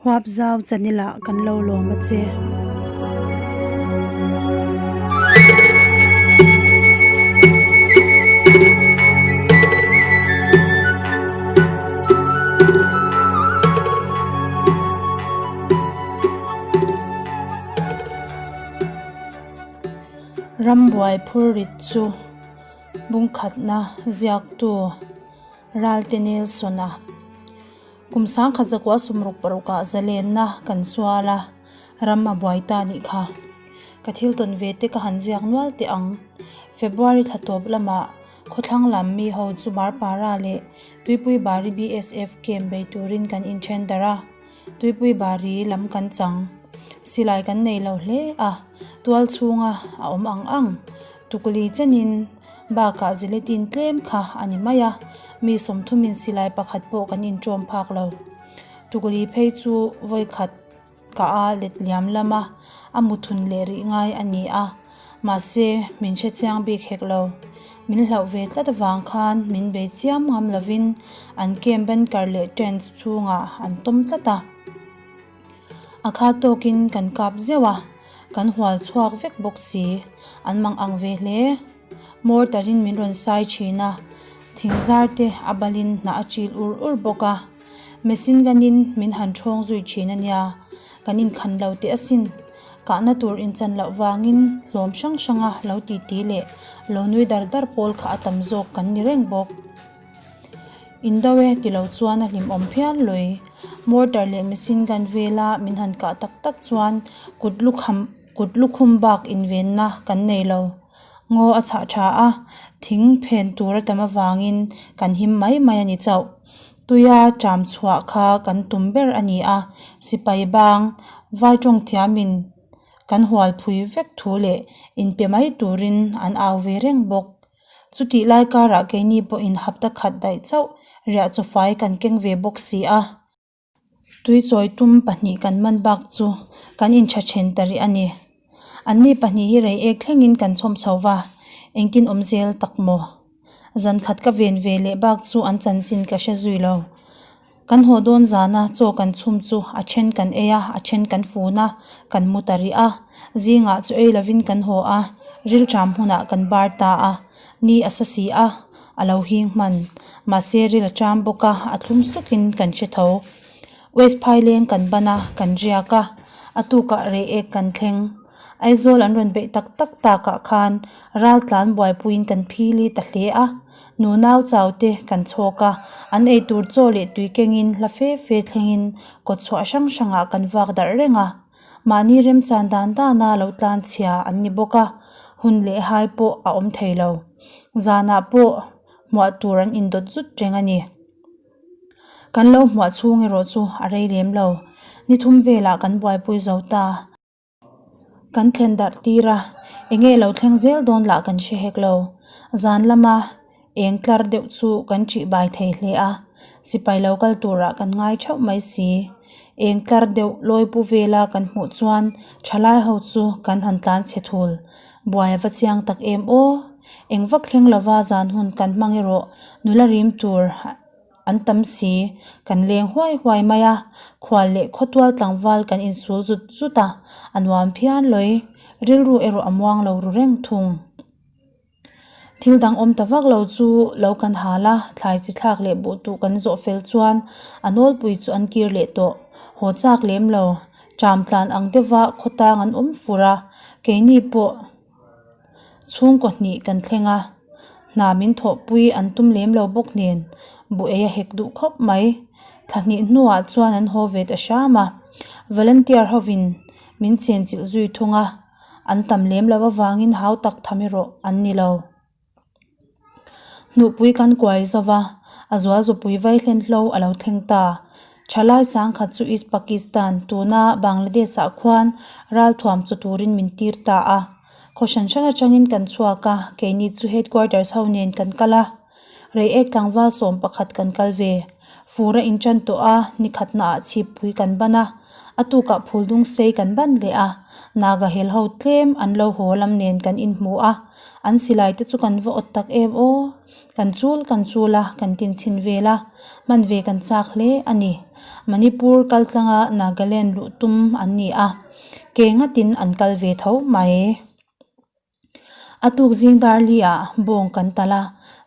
Huapzau channel-ah kan lo lawm a che. Rambuai phurrit chu bungkhatna ziaktu Ralte Nelson-a Kum sangkhat zakua sumruk parukah zalenna kan sual a, ram a buai ta nih kha. Ka thil tawn ve te ka han ziak nual teh ang. February thla tawp lamah khawthlang lam mi ho chu Marpara leh Tuipui Bari BSF camp bei turin kan inthen darh a, Tuipui Bari lam kan chang. Silai kan nei lo hle a, tual chhunga a awm ang ang. Tukuli chenin bakah ziletin tlem kha a ni mai a, mi sawmthumin silai pakhat pawh kan inṭawm phak lo. Tukuli phei chu vawikhat ka a let liam lama a muthun leh rih ngai a ni a, mahse min hre chiang bik hek lo. Min hlauh ve tlat avang khan min bei chiam ngam lovin an camp bunker leh tents chhungah an tawm tlat a. A kha tawkin kan kap zeuh a, kan hual chhuak vek bawk si, an mang ang ve hle. Mortar-in min rawn sai thin a, thingzar te a balin hnah a chil ur ur bawk a. Machine gun-in min han ṭhawng zui thin a nia, kan inkhan lo teh asin. Kahna tur inchan loh vangin hlawm hrang hranga lo titi leh lo nui dar dar pawl kha a tam zawk kan ni reng bawk. Indo e ti lo chuan a hlimawm phian lui. Mortar leh machine gun vela min han kah tak tak chuan kut lukham kut lukhum bak invenna kan nei lo. Ngaw a chhah tha a, thing phen tur a tam avangin kan him mai mai a ni chauh. Tuia ṭam chhuah kha kan tum ber a ni a, sipai bang vai tawng thiamin kan hual phui vek thu leh inpe mai turin an au ve reng bawk. Chutih lai karah keini pawhin hapta khat daih chauh riah chawfai kan keng ve bawk si a. Tuichawi tum pahnih kan man bak chu kan intha then ta rih a ni. Anni pahnih hi rei ek thlengin kan chhawm chho va, engtin awm zel tak maw? Zan khat ka ven ve leh bak chu an chanchin ka hre zui lo. Kan haw dawn zana chaw kan chhum chu a then kan ei a, a then kan fun a, kan mu ta rih a. Zingah chu ei lovin kan haw a, rilṭam hunah kan bar ta a, ni a sa si a, a lo hing hman. Mahse ril a ṭam bawk a, a thlum sukin kan hre tho. West Phaileng kan ban a, kan riak a, a tukah rei ek kan thleng. Aizawl an rawn beih tak tak takah khan raltlan buaipuiin kan phili ta hle a. Nunau chau te kan chhawk a, an eitur chaw leh tui kengin hla fe fe thlengin kawtchhuah hrang hrangah kan vak darh reng a. Mahni remchan dan dana lo tlan chhia an ni bawk a, hun leh hai pawh a awm thei lo. Zanah pawh hmuah tur an indawt zut reng a ni. Kan lo hmuah chhung erawh chu a rei lem lo. Ni thum velah kan buaipui zo ta. Kan thlen darh tir a, enge lo thleng zel dawn lah kan hre hek lo. Zan lama eng tlar deuh chu kan ṭih bai thei hle a, sipai lo kal turah kan ngai theuh mai si. Eng tlar deuh lawi pu vela kan hmuh chuan thalai ho chu kan han tlan chhe thul. Buai a va chiang tak em aw! Eng vak thleng lova zan hun kan hmang erawh nula rim tur An tam si, kan leng huai huai mai a, khual leh khawtual tlangval kan insul zut zut a, a nuam phian lawi, rilru erawh a muang lo ru reng thung. Thil dang awm ta vak lo chu lo kan hal a, thlai chi thlak leh buh tuh kan zawh fel chuan a nawlpui chu an kir leh tawh, haw chak lem lo, ṭam tlan ang deuha khawtang an awm fur a, keini pawh. Chhungkaw hnih kan thleng a, hna min thawhpui an tum lem lo bawk nen buh ei a hek duh khawp mai. Thla hnih hnuah chuan an haw ve ta hram a, volunteer hovin min chenchilh zui thung a, an tam lem lo avangin hau tak tham erawh an ni lo. Hnuhpui kan kuai zo va, a zual zupui vai hlen hlo a lo thleng ta. Thalai sangkhat chu East Pakistan, tuna Bangladesh ah khuan ralthuam chaw turin min tir ta a. Khaw hran hran atangin kan chhuak a, keini chu headquarters ho nen kan kal a. Reiek tlangval sawm pakhat kan kal ve. Fur a intan tawh a, nikhatna ah chhippui kan ban a. A tukah phul dung sei kan ban leh a, Naga hel ho tlem an lo haw lam nen kan inhmu a, an silai te chu kan va awt tak em aw! Kan chul kan chul a, kan tin chhin vel a, hman ve kan chak hle a ni. Manipur kal tlanga Nagaland luh tum an ni a, ke ngatin an kal ve tho mai. A tuk zing dar li ah bawng kan talh a,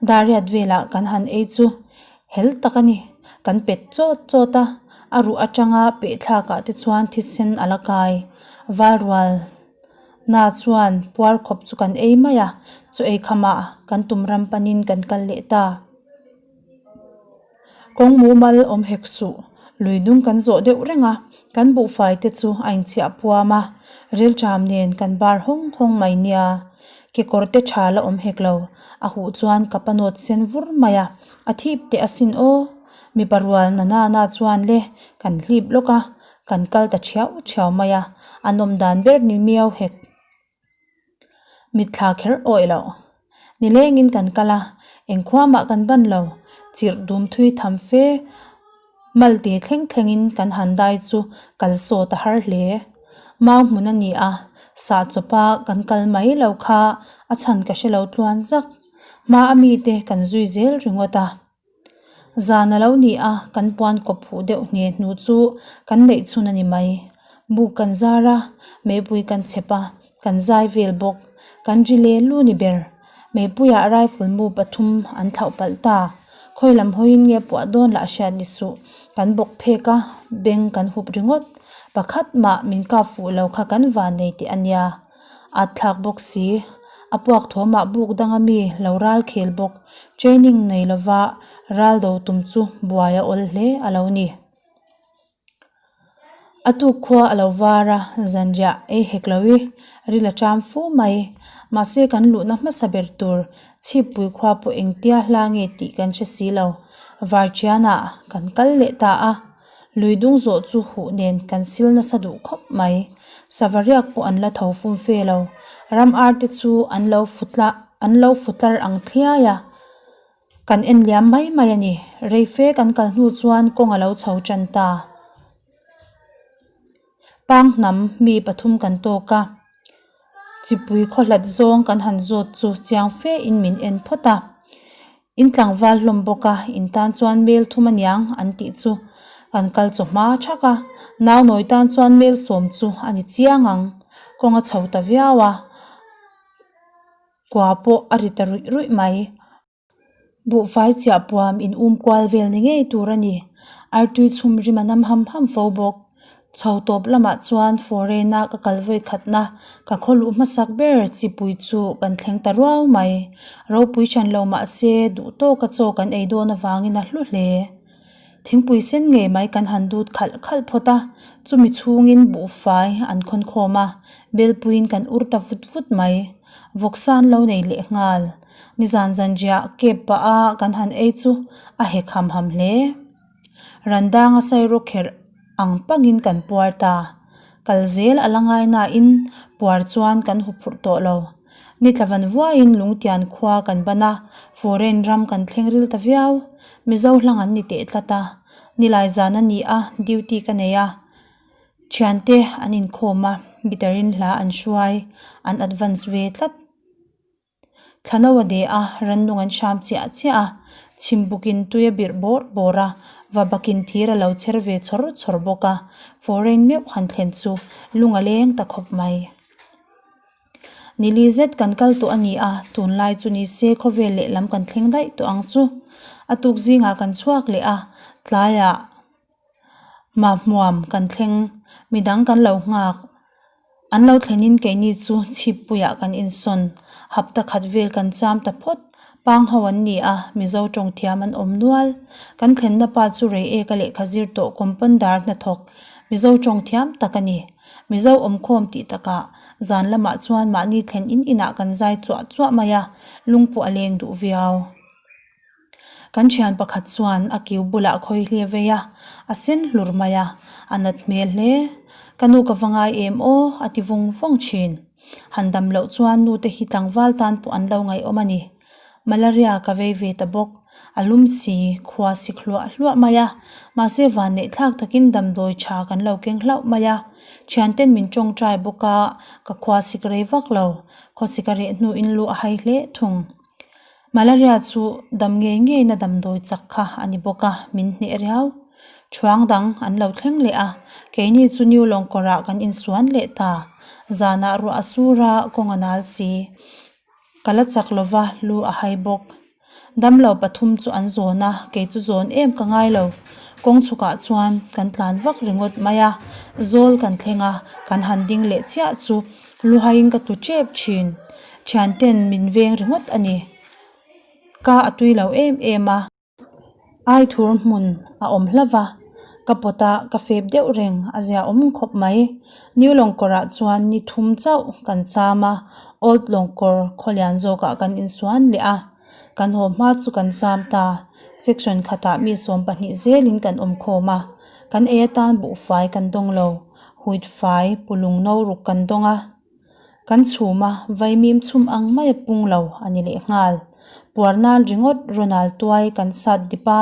dar riat velah kan han ei chu hel tak a ni. Kan pet chawt chawt a, a ruh atanga pehthlak ah te chuan thisen a la kai. Valrual na chuan puar khawp chu kan ei mai a, chaw ei khamah kan tum ram panin kan kal leh ta. Kawng mumal awm hek suh, lui dung kan zawh deuh reng a, kan buhfai te chu a inchhiah puam a, rilṭam nen kan bar hawng hawng mai nia. Kekawr te tha la awm hek lo, a huh chuan ka pa nawt sen vur mai a, a thip teh asin aw. Mipa rual na na na chuan le kan hlip lawk a, kan kal ta thiau thiau mai a, a nawm dan ber ni miau hek. Mitthla kher awih loh. Nilengin kan kal a, engkhuamah kan ban lo. Chirh dum thui tham fe malte thleng thlengin kan han dai chu kal sawt a har hle. Mau hmun a ni a, sah chawpa kan kal mai lo kha a chhan ka hre lo tluan zak. Hma a mite kan zui zel ringawt a. Zan a lo ni a, kan puan kawp huh deuh hne hnu chu kan neih chhun a ni mai. Buk kan zar a, meipui kan chhep a, kan zai vel bawk. Kan ri le lu ni ber. Meipuiah rifle mu pathum an thlauh palh ta. Khawi lam hawiin nge puah dawn lah hriat ni suh. Kan bawk phek a, beng kan hup ringawt. Pakhat mah min kap fuh lo kha kan van nei teh a nia. At thlak bawk si. A puak thawmah buk danga mi lo ral khel bawk. Training nei lova ral do tum chu buai a awl hle a lo ni. A tuk khua a lo var a, zanriah ei hek lo i, ril a ṭam fu mai. Mahse kan luhna hmasa ber tur chhippui khua pawh engtia hla nge tih kan hre si lo. Varṭianah kan kal leh ta a. Lui dung zawh chu huh nen kan sil nasa duh khawp mai. Sava riak pawh an la tho fum fe lo. Ram ar te chu an lo futla an lo futlar ang thliai a. Kan en liam mai mai a ni. Rei fe kan kal hnu chuan kawng a lo chho tan ta. Pang hnam mi pathum kan tawk a. Chipui khaw hlat zawng kan han zawt chu chiang fe in min en phawt a. In tlangval hlawm bawk a, in tan chuan mel thum aniang an tih chu kan kal chaw hma thak a, nau nawi tan chuan mel sawm chu a ni chiang ang. Kawng a chho ta viau a, kua pawh a ri ta ruih ruih mai. Buhfai chiah puam in um kual vel ni ngei tur a ni. Artui chhum rim a nam ham ham fo bawk. Chho tawp lamah chuan foreign a ka kal vawi khatna ka khaw luh hmasak ber chipui chu kan thleng ta ruau mai. Ropui hran lo mah se duh tawka chaw kan ei dawn avangin a hlu hle. Thingpui sen ngei mai kan han dut khalh khalh phawt a, chumi chhungin buhfai an khawn khawm a, belpuiin kan ur ta vut vut mai. Vawksa an lo nei leh nghal. Nizan zanriah kep pah a kan han ei chu a hek ham ham hle. Randanga sairawk kherh ang pangin kan puar ta. Kal zel a la ngai nain puar chuan kan hu phurh tawh lo. Ni tla van vuaiin Lungtian khua kan ban a, foreign ram kan thleng ril ta viau. Mizo hlang an ni teh tlat a. Nilai zan a ni a, duty ka nei a. Thiante an inkhawm a, guitar-in hla an hruai, an advance ve tlat. Thlano a de a, rannung an hram chiah chiah a, chhimbukin tui a birh bawrh bawrh a, va bakin thir a lo chher ve chawr chawr bawk a, foreign meuh han thlen chu lung a leng ta khawp mai. Nili zet kan kal tawh a ni a, tunlai chu ni se khawvel lehlam kan thleng daih tawh ang chu. A tuk zingah kan chhuak leh a, tlaiah Mahmuam kan thleng, midang kan lo nghak. An lo thlenin keini chu chhippuiah kan insawn. Hapta khat vel kan cham ta phawt. Pang ho an ni a, Mizo tawng thiam an awm nual. Kan thlenna pa chu rei eka lehkha zir tawh compounder hnathawk Mizo tawng thiam tak a ni. Mizo awmkhawm tih takah zan lamah chuan mahni thlen in inah kan zai chuah chuah mai a, lung pawh a leng duh viau. Kan thian pakhat chuan a kiu bulah khawi hli a vei a, a sen hlur mai a, a nat hmel hle. Ka nu ka va ngai em aw, a ti vung vung thin. Han dam loh chuan nu te hi tlangval tan pawh an lo ngaihawm a ni. Malaria ka vei ve ta bawk, a lum si, khua sik hluah hluah mai a, mahse vanneih thlak takin damdawi tha kan lo keng hlauh mai a. Thianten min tawngtai bawk a, ka khua sik rei vak lo, khawsik a reh hnuin lu a hai hle thung. Malaria chu dam ngei ngeina damdawi chak kha a ni bawk a, min hneh riau. Thuang dang an lo thleng leh a, keini chu New Lawngkawrah kan insuan leh ta. Zanah ruah a sur a, kawng a nal si. Ka la chak lo va, lu a hai bawk. Damlo pathum chu an zawn a, kei chu zawn em ka ngai lo. Kawng chhukah chuan kan tlan vak ringawt mai a, zawl kan thleng a, kan han ding leh chiah chu luhaiin ka tlu tep thin. Thianten min veng ringawt a ni. Ka a tui lo em em a. Ai thur hmun a awm hlauh va, ka pawt a, ka fep deuh reng a zia awm khawp mai. New Lawngkawrah chuan ni thum chauh kan cham a, Old Lawngkawr khawlian zawkah kan insuan leh a, kan haw hma chu kan cham ta. Section khatah mi 12 zelin kan awm khawm a, kan ei atan buhfai kan dawng lo, huit fai, pulung no ruk kan dawng a. Kan chhum a, vaimim chhum ang mai a pung lo a ni leh nghal. Puar nan ringawt Ronald tuai kan sat dip a,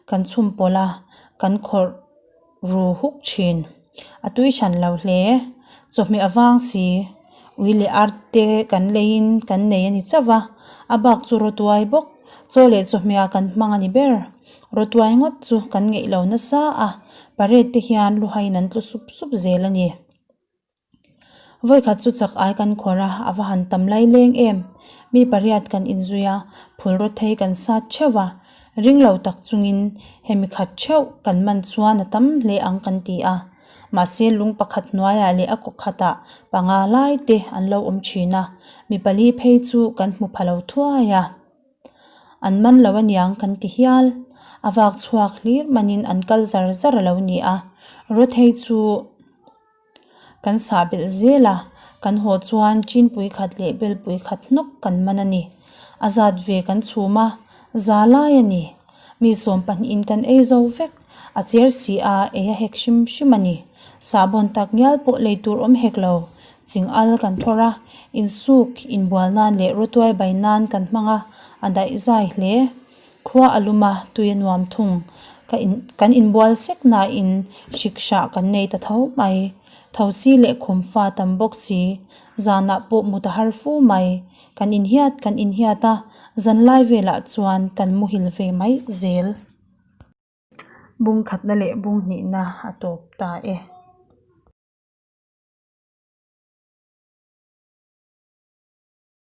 kan chhum pawlh a, kan khawrh ru huk thin. A tui hran lo hle. Chawhmeh a vang si. Ui leh ar te kan leiin kan nei a ni chauh va, a bak chu rawtuai bawk. Chaw leh chawhmeh ah kan hmang a ni ber. Rawtuai ngawt chu kan ngeih lo nasa a, parade te hian luhaiin an tlu sup sup zel a ni. Vawikhat chu chak ai kan khawr a, a va han tam lai leng em. Mi pariat kan inzui a, phul rawt thei kan sat theuh a. Ring lo tak chungin hemi khat theuh kan man chuan a tam hle ang kan ti a. Mahse lung pakhat hnuaiah leh a kaw khatah panga lai te an lo awm thin a, mi pali phei chu kan hmu pha lo thuai a. An man lo aniang kan ti hial. A vak chhuak hlir manin an kal zar zar a lo ni a. Rawthei chu. Kan sah belh zel a, kan haw chuan chinpui khat leh belpui khat hnawk kan man a ni. A zat ve kan chhum a, za lai a ni. Mi 20 in kan ei zo vek, a cher si a, ei a hek hrim hrim a ni. Sahbawn tak ngial pawh lei tur awm hek lo. Ching al kan thawr a, insuk, inbual nan leh rawtuai bai nan kan hmang a, a daih zai hle. Khua a lum a, tui a nuam thung. Ka in kan inbual sek nain hrik hrah kan nei ta tho mai. Thosi leh khum fa tam bawk si. Zanah pawh mut a har fu mai. Kan inhiat kan inhiat a, zanlai velah chuan kan muhil ve mai zel. Bung khatna leh bung hnihna a tawp ta e.